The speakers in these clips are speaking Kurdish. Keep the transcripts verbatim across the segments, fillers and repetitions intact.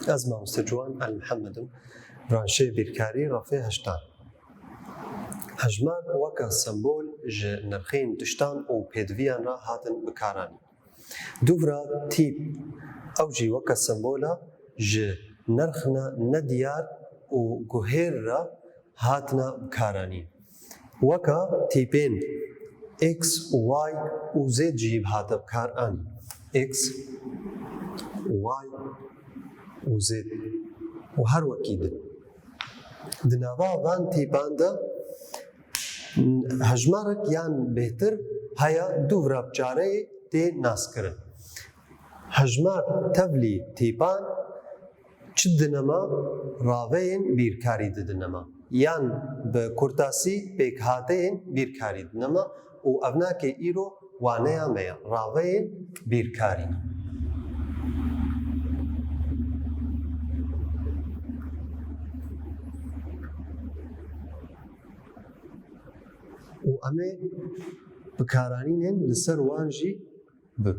Ez mamoste Ciwan El Mihemed im, branşê bîrkarî refê heştan. Hejmar weke sembol ji nirxên tiştan û pêdiviyan re hatin bikaranîn. Dûvra tîp, ew jî weke sembola ji nirxna nediyar û guhêr re hatine bikaranîn. Weke tîpên X, Y û Z jî hate bikaranîn. X, Y û Z û her wekî din. Di nava van tîpan de hejmarek yan bêhtir heye dûvra bi çareyê tê naskirin. Hejmar tevlî tîpan çi didine me? Raveyên bîrkarî didine me. Yan bi kurtasî pêkhateyên bîrkarî didine me û evnakê îro waneya me ye, raveyên bîrkarî. Û em ê bikaranînên li ser wan jî bibin.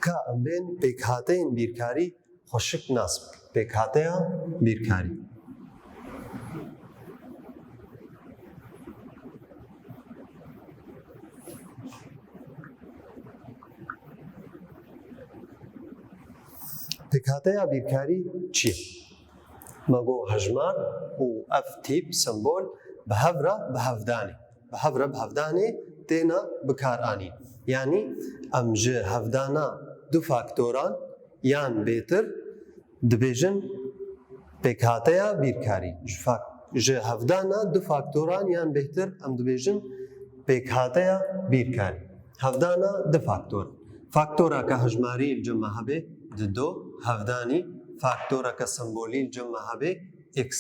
Ka em bên pêkhateyên bîrkarî xweşik nas bikin. Pêkhateya bîrkarî. Pêkhateya bîrkarî çi ye? Me got hejmar û ev tîp, sembol, bi hev re bi hevdanê, bi hev re bi hevdanê têne bikaranîn. Yanî em ji hevdana du faktoran yan bêtir dibêjin pêkhateya bîrkarî. Ji fak-, ji hevdana du faktoran yan bêhtir em dibêjin pêkhateya bîrkarî. Hevdana du faktor. Faktoreke hejmarî li cem me hebe dido, hevdanî faktoreke sembolî li cem me hebe x.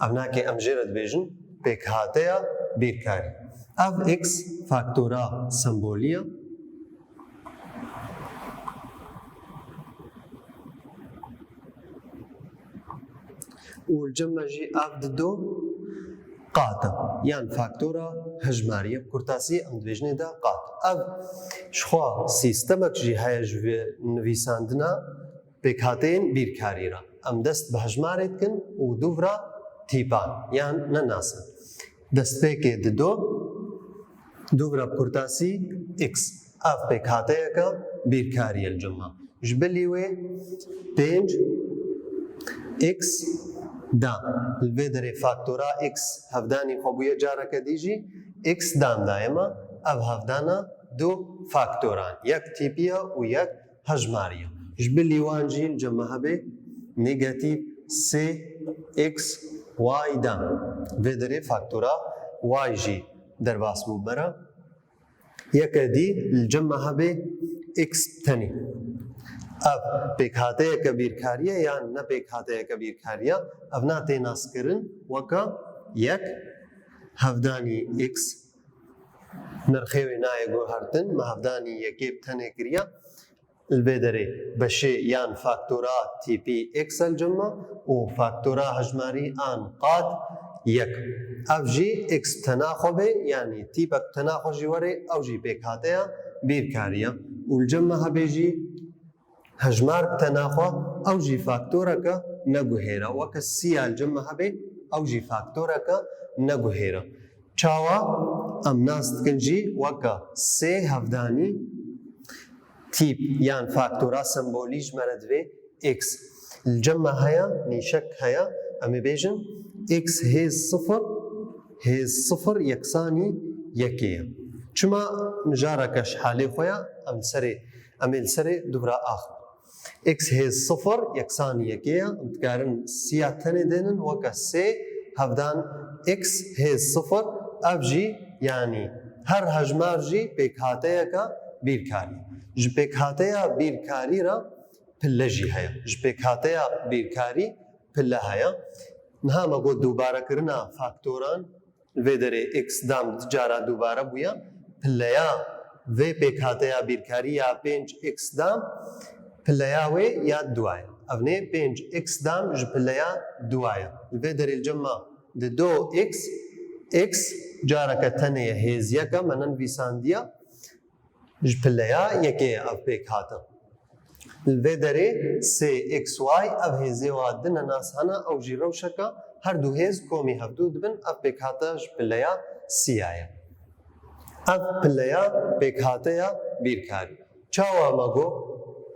Evnakê em jê re dibêjin pêkhateya bîrkarî. Ev x faktora sembolî ye. Û li cem me jî ev dido qat e. Yan faktora hejmarî ye. Bi kurtasî em dibêjinê de qat. Ev jixwe sîstemek jî heye ji vê nivîsandina pêkhateyên bîrkarî re. Em dest bi hejmarê dikin û dûvra tîpan yan nenasin. Destpêkê dido, dûvra bi kurtasî x. Ev pêkhateyeke bîrkarî ye li cem me. Ji bilî wê pênc x dam. Li vê derê faktora x hevdanî xwe bûye careke dî jî x dam daye me. Ev hevdana du faktoran, yek tîpî ye û yek hejmarî ye. Ji bilî wan jî li cem me hebe negatîf sê x y dam. Vê derê faktora y jî derbas bû bera. Yeke dî li cem me hebe x bi tenê. Ev pêkhateyeke bîrkarî ye yan ne pêkhateyeke bîrkarî ye? Ev na tê naskirin weke yek hevdanî x. Nirxê wê nayê guhertin, me hevdanî yekê bi tenê kiriye. Li vê derê beşê yan faktora tîpî x e li cem me û faktora hejmarî an qat yek. Ev jî x bi tena xwe bê, yanî tîpek bi tena xwe jî were, ew jî pêkhateya bîrkarî ye. Û li cem me hebe jî hejmar bi tena xwe, ew jî faktoreke neguhêr e. Weke sî ya li cem me hebe, ew jî faktoreke neguhêr e. Çawa? Em nas dikin jî weke sê hevdanî tîp yan faktora sembolî ji me re divê x. Li cem me heye, nîşek heye, em ê bêjin x hêz sifir, hêz sifir yeksanî yekê ye. Çima mijareke ji halê xwe ye, em li serê, em ê li serê dûvra axivin. X hêz sifir yeksanî yekê ye. Em dikarin sî ya tenê dênin weke sê hevdan x hêz sifir. Ev jî, yanî her hejmar jî pêkhateyeke bîrkarî. Ji pêkhateya bîrkarî re pile jî heye. Ji pêkhateya bîrkarî pile heye. Niha me got dûbarekirina faktoran, li vê derê x dam du cara dubare bûye. Pileya vê pêkhateya bîrkarî ya pênc x dam, pileya wê ya dua ye. Ev nê pênc x dam ji pileya dua ye. Li vê derê li cem me Di do x, x careke tenê ye, hêziyeke me nenivîsandiye, ji pileya yekê ye ev pêkhate. Li vê derê sê x y ev hêzê wa di nenas hene, ew jî rewşeke her du hêz komî hevdû dibin, ev pêkhate ji pileya siya ye. Ev pileya pêkhateya bîrkarî. Çawa me got?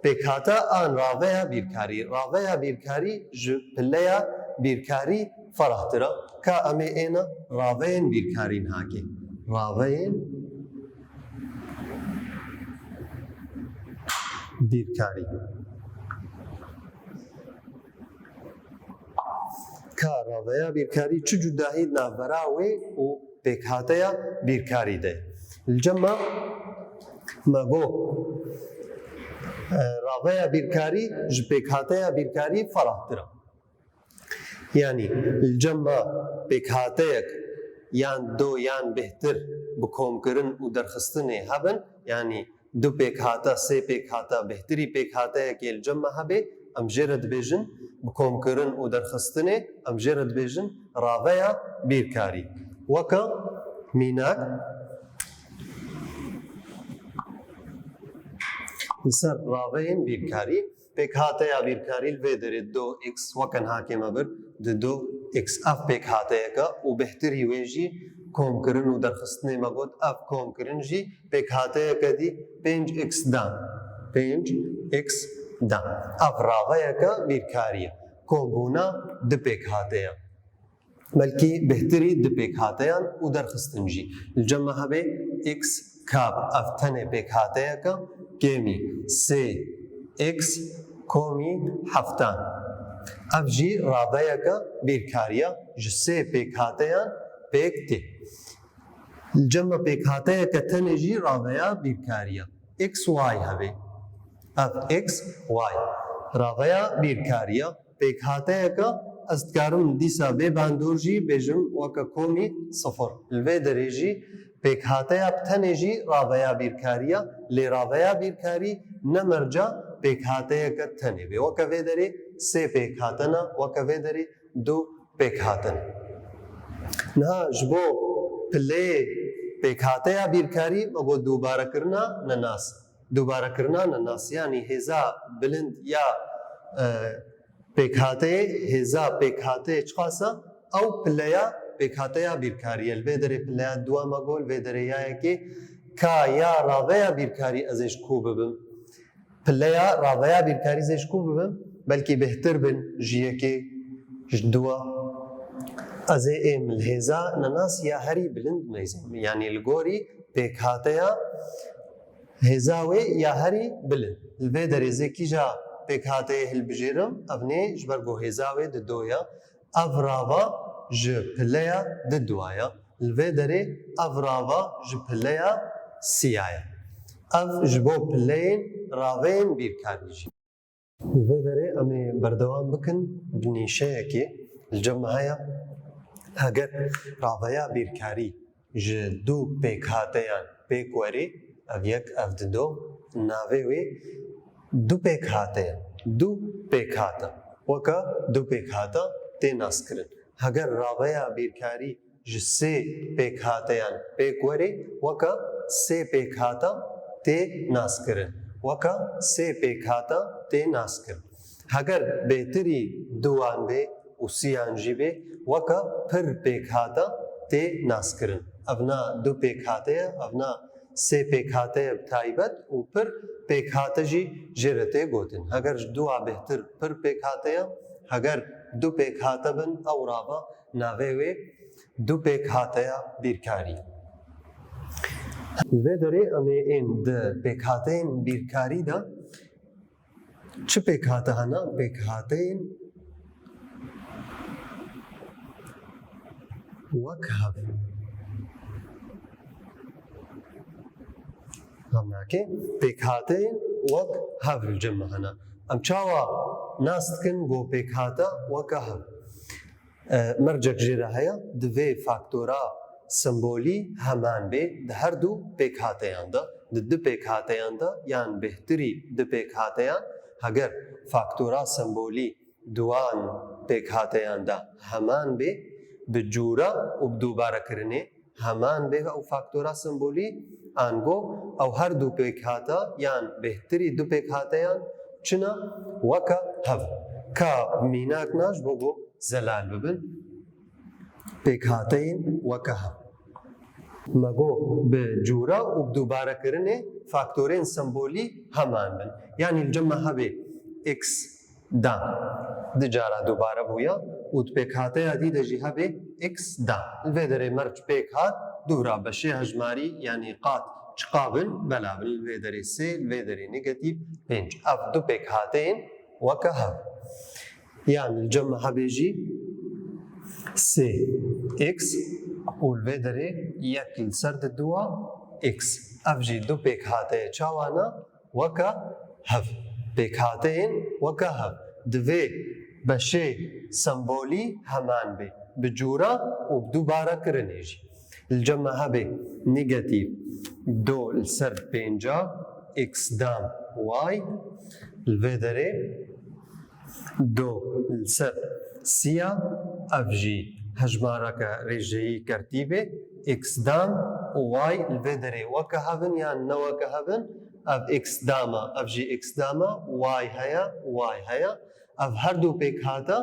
Pêkhate an raveya bîrkarî. Raveya bîrkarî ji pileya bîrkarî ferahtir e. Ka em ê êne raveyên bîrkarî niha kê. Raveyên bîrkarî. Ka raveya bîrkarî çi cudahî navbera wê û pêkhateya bîrkarî de ye? Li cem me, me got, e, raveya bîrkarî ji pêkhateya bîrkarî ferahtir e. Yanî li cem me pêkhateyek yan do yan bêhtir bi komkirin û derxistinê hebin, yanî du pêkhate, sê pêkhate, bêhtirî pêkhateyekê li cem me hebe, em jê re dibêjin, bi komkirin û derxistinê, em jê re dibêjin raveya bîrkarî. Weke mînak, li ser raveyên bîrkarî, pêkhateya bîrkarî li vê derê do x, weke niha kê me bir, di do x. Ev pêkhateyeke û bêhtirî wê jî komkirin û derxistinê me got, ev komkirin jî pêkhateyeke dî pênc x dan. Pênc x dan. Ev raveyeke bîrkarî ye. Kombûna du pêkhateyan. Belkî bêhtirî du pêkhateyan û derxistin jî. Li cem me hebe x kab, ev tenê pêkhateyeke kêmî sê x komî heftan. Ev jî raveyeke bîrkarî ye, ji sê pêkhateyan pêk tê. Li cem me pêkhateyeke tenê jî raveya bîrkarî ye. X y hebe. Ev x y. Raveya bîrkarî ye. Pêkhateyeke ez dikarim dîsa bê bandor jî bêjim weke komî sifir. Li vê derê jî pêkhateya bi tenê jî raveya bîrkarî ye, lê raveya bîrkarî ne merca pêkhateyeke tenê bê. Weke vê derê sê pêkhate ne, weke vê derê du pêkhate ne. Niha ji bo pileyê pêkhateya bîrkarî me got dubarekirina nenas. Dubarekirina nenas, yanî hêza bilind ya, e, pêkhateyê, hêza pêkhateyê çiqas e, ew pileya pêkhateya bîrkarî ye. Li vê derê pileya dua me got, li vê derê ya yekê, ka ya raveya bîrkarî ez ê ji ku bibim? Pileya raveya bîrkarî ez ê ji ku bibim? Belkî bêhtir bin ji yekê, ji dua. Ez ê êm li hêza nenas ya herî bilind meyzem. Yanî li gorî pêkhateya hêza wê ya herî bilind. Li vê derê ez ê kîja pêkhateyê hilbijêrim? Ev nê ji ber ku hêza wê di do ye. Ev rava ji pileya di dua ye. Li vê derê ev rava ji pileya siya ye. Ev ji bo pileyên raveyên bîrkarî jî. Li vê derê em ê berdewam bikin bi nîşeyekê li cem me heye. Heger raveya bîrkarî ji du pêkhateyan pêk werê, ev yek, ev dido, navê wê du pêkhate ye. Du pêkhate. Weke du pêkhate tê naskirin. Heger raveya bîrkarî ji sê pêkhateyan pêk werê, weke sê pêkhate tê naskirin. Weke sê pêkhate tê naskirin. Heger bêhtirî duwan bê û siyan jî bê, weke pir pêkhate tê naskirin. Ev na du pêkhate ye, ev na sê pêkhate ye bi taybet û pir pêkhate jî jê re tê gotin. Heger ji dua bêhtir pir pêkhate ye, heger du pêkhate bin, ew rava navê wê du pêkhateya bîrkarî. Li vê derê em ê ên di pêkhateyên bîrkarî de çi pêkhate hene? Pêkhateyên wek hev. Xemnakê, pêkhateyên wek hev li cem me hene. Em çawa nas dikin ku pêkhate weke hev? E, mercek jê re heye, divê faktora sembolî heman bê di her du pêkhateyan de, di du pêkhateyan de yan bêhtirî du pêkhateyan, heger faktora sembolî di wan pêkhateyan de heman bê, bi cûra û bi dubarekirinê heman bê ew faktora sembolî, ango ew her du pêkhate yan bêhtirî du pêkhateyan çi ne? Weke hev. Ka mînak ne ji bo ku zelal bibin. Pêkhateyên weke hev. Me got bi cûra û bi dubarekirinê faktorên sembolî heman bin. Yanî li cem me hebe x dam. Du cara dubare bûye û di pêkhateya dî de jî hebe x dam. Li vê derê merc pêk hat, dûra beşê hejmarî, yanî qat çiqa bin, bela bin, li vê derê sê, li vê derê negatîf pênc. Ev du pêkhateyên weke hev. Yanî li cem me hebe jî sê x û li vê derê yek li ser di dua x. Ev jî du pêkhateyê çawa ne? Weke hev. Pêkhateyên weke hev. Divê beşê sembolî heman bê. Bi cûra û bi dubarekirinê jî. Li cem me hebe negatîf du li ser pênca x dam y. Li vê derê du li ser sîya, ev jî hejmareke rêjeyî kertî bê, x dam û y li vê derê weke hev in yan ne weke hev in, ev x dam e, ev jî x dam e, y heye, y heye. Ev her du pêkhate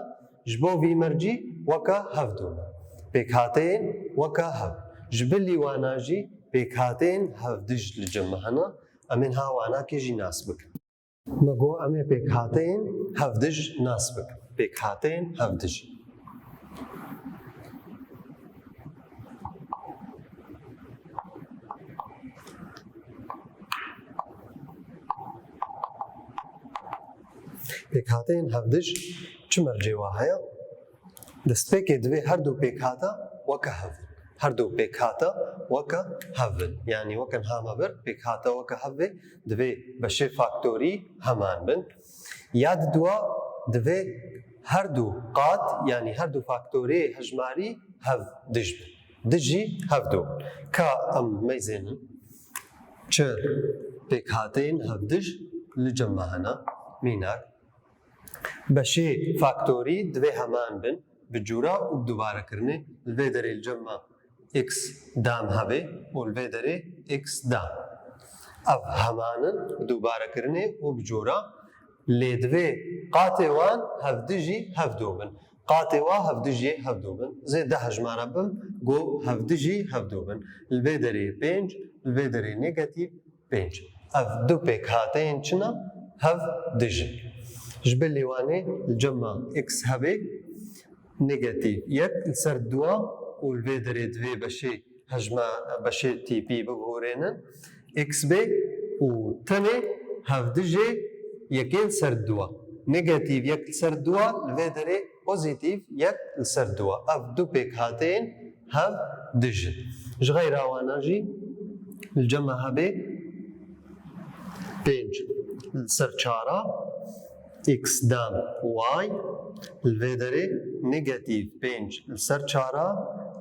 ji bo vî mercî weke hev dûne. Pêkhateyên weke hev. Ji bilî wana jî pêkhateyên hevdij li cem me hene. Em ê niha wanakê jî nas bikin. Me got em ê pêkhateyên hevdij nas bikin. Pêkhateyên hevdij. Pêkhateyên hevdij çi mercê wa heye? Destpêkê divê her du pêkhate weke hev in. Her du pêkhate weke hev in. Yanî weke niha me bir pêkhate weke hev bê, divê beşê faktorî heman bin. Ya di dua divê her du qat, yanî her du faktorê hejmarî hevdij bin. Dijî hevdu bin. Ka em meyzênin çi pêkhateyên hevdij li cem me hene. Mînak. Beşê faktorî divê heman bin, bi cûra û bi dubarekirinê. Li vê derê li cem me x dam hebe û li vê derê x dam. Ev heman in bi dubarekirinê û bi cûra, lê divê qatê wan hevdijî hevdu bin. Qatê wa hevdijiyê hevdu bin. Zêde hejmara bim, got hevdijî hevdu bin. Li vê derê pênc, li vê derê negatîf pênc. Ev du pêkhateyên çi ne? Hevdij in. Ji bilî wanê li cem me x hebe, negatîf yek li ser dua û li vê derê divê beşê hejma, beşê tîpî bibihurênin. X bê û tenê hevdijê yekê li ser dua. Negatîf yek li ser dua li vê derê pozîtîf yek li ser dua. Ev du pêkhateyên hevdij in. Ji xeyra wana jî li cem me hebe pênc li ser çara x dam y, li vê derê negatîf pênc li ser çara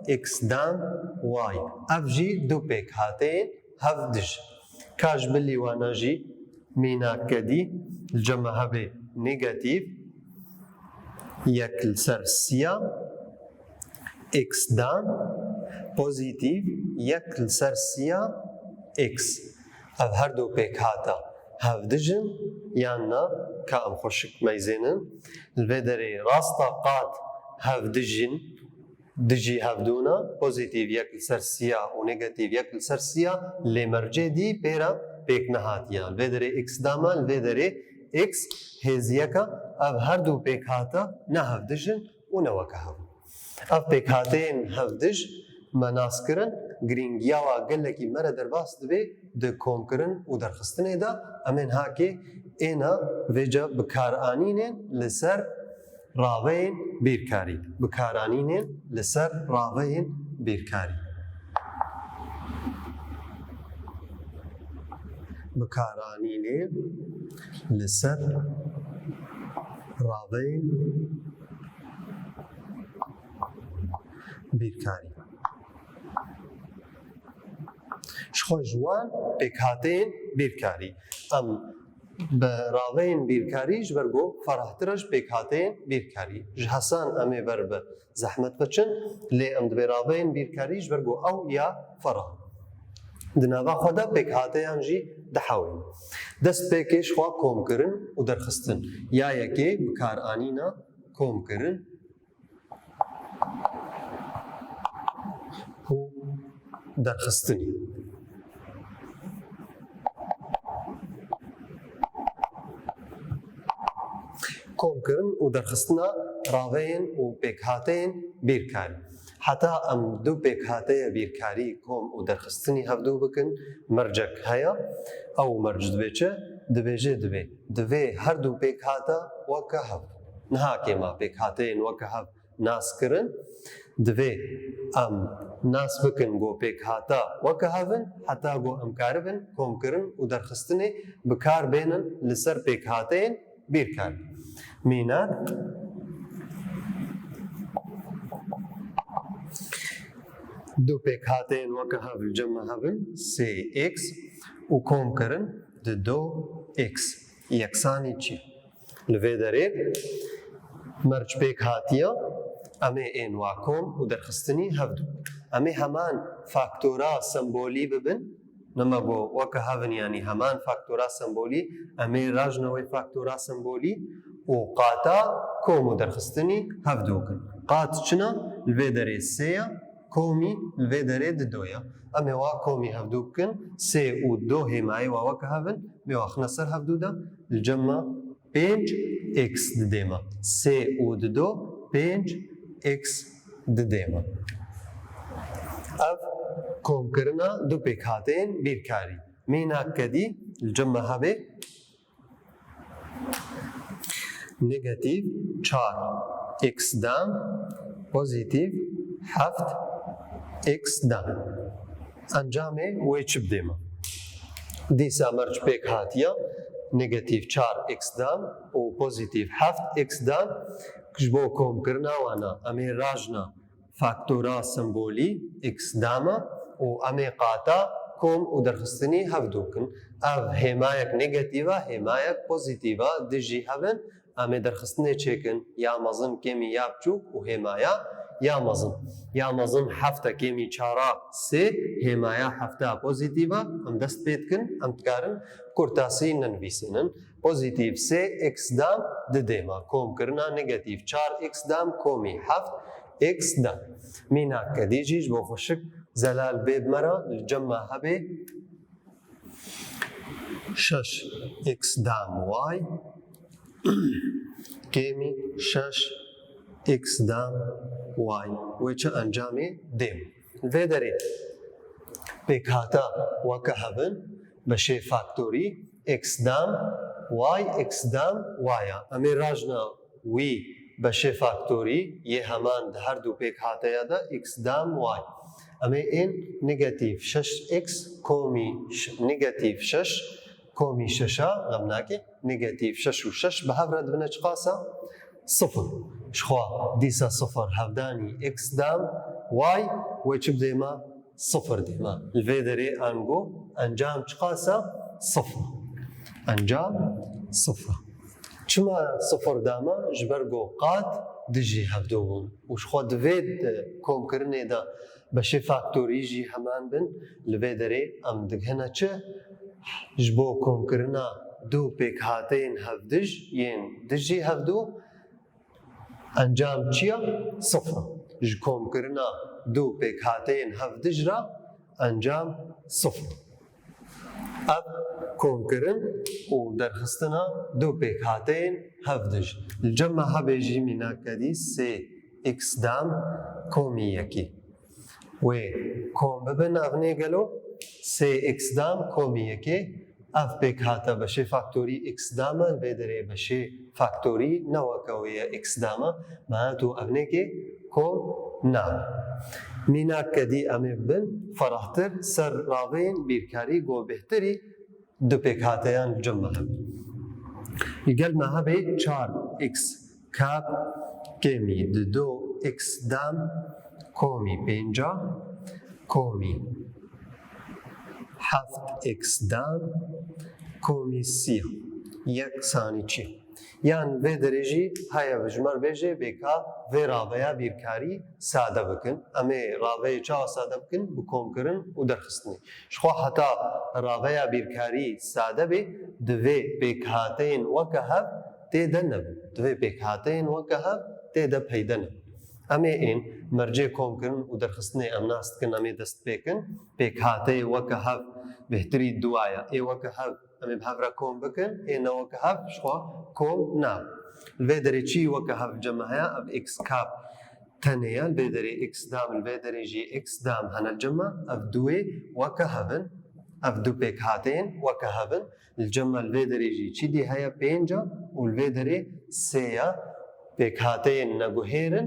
x dam y. Ev jî du pêkhateyên hevdij in. Ka ji bilî wana jî mînakeke dî li cem me hebe negatîf yek li ser sîya x dam, pozîtîf yek li ser sîya x. Ev her du pêkhate hevdij in yan na? Ka em xweşik meyzênin. Li vê derê rasta qat hevdij in, dijî hevdû ne, pozîtîf yek li ser sîya û negatîf yek li ser sîya, lê mercê dî pê re pêk nehatiye. Li vê derê x dame, li vê derê x hêziyeke, ev her du pêkhate ne hevdij in û ne weke hev in. Ev pêkhateyên hevdij me nas kirin, girîngiya wa gelekî me re derbas dibe di komkirin û derxistinê de. Em ê niha kê êna vêca bikaranînên li ser raveyên bîrkarî. Bikaranînên li ser raveyên bîrkarî. Bikaranînên li ser raveyên bîrkarî. Ji xwe ji wan pêkhateyên bîrkarî. Em Bi raveyên bîrkarî ji ber ku ferahtir e ji pêkhateyên bîrkarî. Ji hesan em ê ber bi zehmet biçin, lê em dibê raveyên bîrkarî ji ber ku ew ya ferah. Di nava xwe de pêkhateyan jî dihewên. Destpêkê ji xwe komkirin û derxistin. Ya yekê bikaranîna komkirin û derxistinê. Komkirin û derxistina raveyên û pêkhateyên bîrkarî. Heta em du pêkhateya bîrkarî kom û derxistinî hevdû bikin, mercek heye. Ew merc dibê çi? Dibêje dibê. Divê her du pêkhate weke hev. Niha kêma pêkhateyên weke hev nas kirin. Divê em nas bikin ku pêkhate weke hev in, heta ku em karibin komkirin û derxistinê bi kar bênin li ser pêkhateyên bîrkarî. Mînak, du pêkhateyên weke hev li cem me hev in, sê x û komkirin di du x. Yeksanî çi? Li vê derê merc pêk hatiye, em ê ên wa kom û derxistinî hevdu. Em ê heman faktora sembolî bibin, nema ku weke hev in, yanî heman faktora sembolî, em ê rajne wê faktora sembolî û qata kom û derxistinî hevdu kin. Qat çi ne? Li vê derê sê ye, komî li vê derê di do ye. Em ê wa komî hevdu bikin, sê û do hêmayê wa weke hev in, em ê wa xine ser hevdu de, li cem me pênc x didê me. Sê û di do, pênc x didê me. Ev komkirina du pêkhateyên bîrkarî. Mînak kedî li cem me hebê negatîf çar x dam, pozîtîf heft x dam. Encamê wê çi bidê me? Dîsa merc pêk hatiye, negatîf çar x dam û pozîtîf heft x dam. Ji bo komkirina wana em ê rajna faktora sembolî x dam e û em ê qata kom û derxistinî hevdu kin. Ev hêmayek negatîf e, hêmayek pozîtîf e, dijî hev in. Em ê derxistinê çêkin, ya mezin kêmî ya biçûk û hêmaya ya mezin. Ya mezin heft e kêmî çar e sê, hêmaya heft e pozîtîf e. Em dest pê dikin, em dikarin kurtasî nenivîsînin. Pozîtîf sê x dam didê me. Komkirina negatîf çar x dam komî heft x dam. Mînak kedî jî ji bo xweşik zelal bê bi me re, li cem me hebê şeş x dam y, kêmî şeş x dam y. Wê çi encamê dê me? Li vê derê pêkhata weke hev in, beşê faktorî x dam y, x dam y e. Em ê rajna wî beşê faktorî yê heman di her du pêkhateya de x dam y. Em ê ên negatîf şeş x komî ş-, negatîf şeş komî şeş e, xem nake, negatîf şeş û şeş bi hev re dibine çiqas e? Sifir. Ji xwe dîsa sifir hevdanî x dam y wê çi bidê me? Sifir dê me. Li vê derê ango encam çiqas e? Sifir. Encam sifir. Çima sifir da me? Ji ber ku qat dijî hevdu bûn û ji xwe di vê, e, komkirinê de beşê faktorî jî heman bin. Li vê derê em digihine çi? Ji bo komkirina du pêkhateyên hevdij yên dijî hevdu, encam çi ye? Sifir. Ji komkirina du pêkhateyên hevdij re encam sifir. Ev komkirin û derxistina du pêkhateyên hevdij. Li cem me hebê jî mînak kedî sê x dam komî yekê. Wê kom bibin evnê gelo? Sê x dam komî yekê. Ev pêkhate beşê faktorî x dam e, li vê derê beşê faktorî ne weke wê ye, x dam e. Me hat û evnêkê kom nabe. Mînak kedî em ê bibin ferahtir ser raveyên bîrkarî ku bêhtirî du pêkhateyan li cem me hebin. Li gel me hebê çar x kap kêmî di do x dam komî pênca komî heft x dam komî sî. Yeksanî çi? Yan vê derê jî heye ji me re bêje bêka vê raveya bîrkarî sade bikin. Em ê raveyê çawa sade bikin? Bi komkirin û derxistinê. Ji xwe heta raveya bîrkarî sade bê, divê pêkhateyên weke hev tê de nebin. Divê pêkhateyên weke hev tê de peyde nebin. Em ê ên mercê komkirin û derxistinê em nas dikin, em ê dest pê kin. Pêkhateyê weke hev bêhtirî duwa ye. Ê weke hev em ê bi hev re kom bikin, ê ne weke hev ji xwe kom nabin. Li vê derê çi weke hev li cem me heye? Ev x kap tenê ye, li vê derê x dam, li vê derê jî x dam hene li cem me. Ev duwê weke hev in, ev du pêkhateyên weke hev in. Li cem me li vê derê jî çi dî heye? Pênc e û li vê derê sê ye. Pêkhateyên neguhêr in,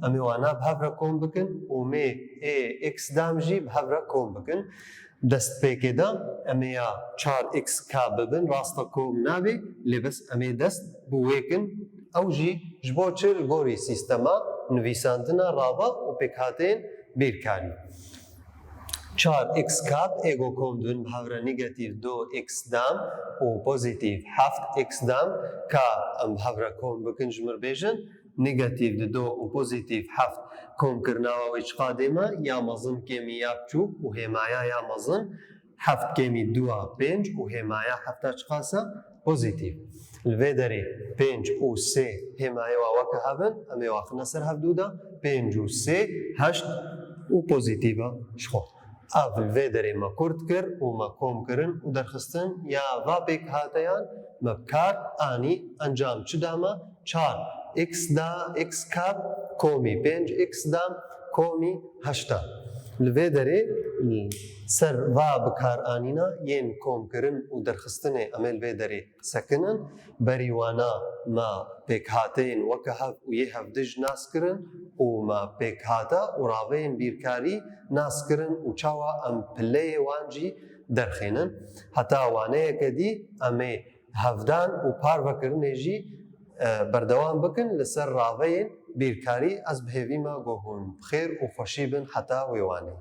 em ê wana bi hev re kom bikin û mê ê x dam jî bi hev re kom bikin. Destpêkê de em ê ya çar x k bibin, rasta kom nabê, lê bes em ê dest bi wê kin. Ew jî ji bo çi? Li gorî sîstema nivîsandina rava û pêkhateyên bîrkarî. Çar x kap ê go kom dibin bi hev re negatîf du x dam û pozîtîf heft x dam. Ka em bi hev re kom bikin, ji mir bêjin, negatîf du û pozîtîf heft komkirina wa wê çiqa dê me? Ya mezin kêmî ya biçûk û hêmaya ya mezin. Heft kêmî du a pênc û hêmaya hefta çiqas e? Pozîtîf. Li vê derê pênc û sê hêmayê wa weke hev in, em ê waxine ser hevdû de. Pênc û sê heşt û pozîtîf e ji xwe. Ev li vê derê me kurt kir û me kom kirin û derxistin ya va pêkhateyan me bi kar anî. Encam çi da me? Çar x da, x kap komî pênc x dam komî heşt e. Li vê derê, li ser va bikaranîna yên komkirin û derxistinê em ê li vê derê sekinin. Berî wana me pêkhateyên weke hev û yê hevdij nas kirin û me pêkhata û raveyên bîrkarî nas kirin û çawa em pileyê wan jî derxînin. Heta waneyeke dî em ê hevdan û parvekirinê jî, e, berdewam bikin. Li ser raveyên bîrkarî ez bi hêvî me ku hûn bi xêr û xweşî bin heta wê wanê.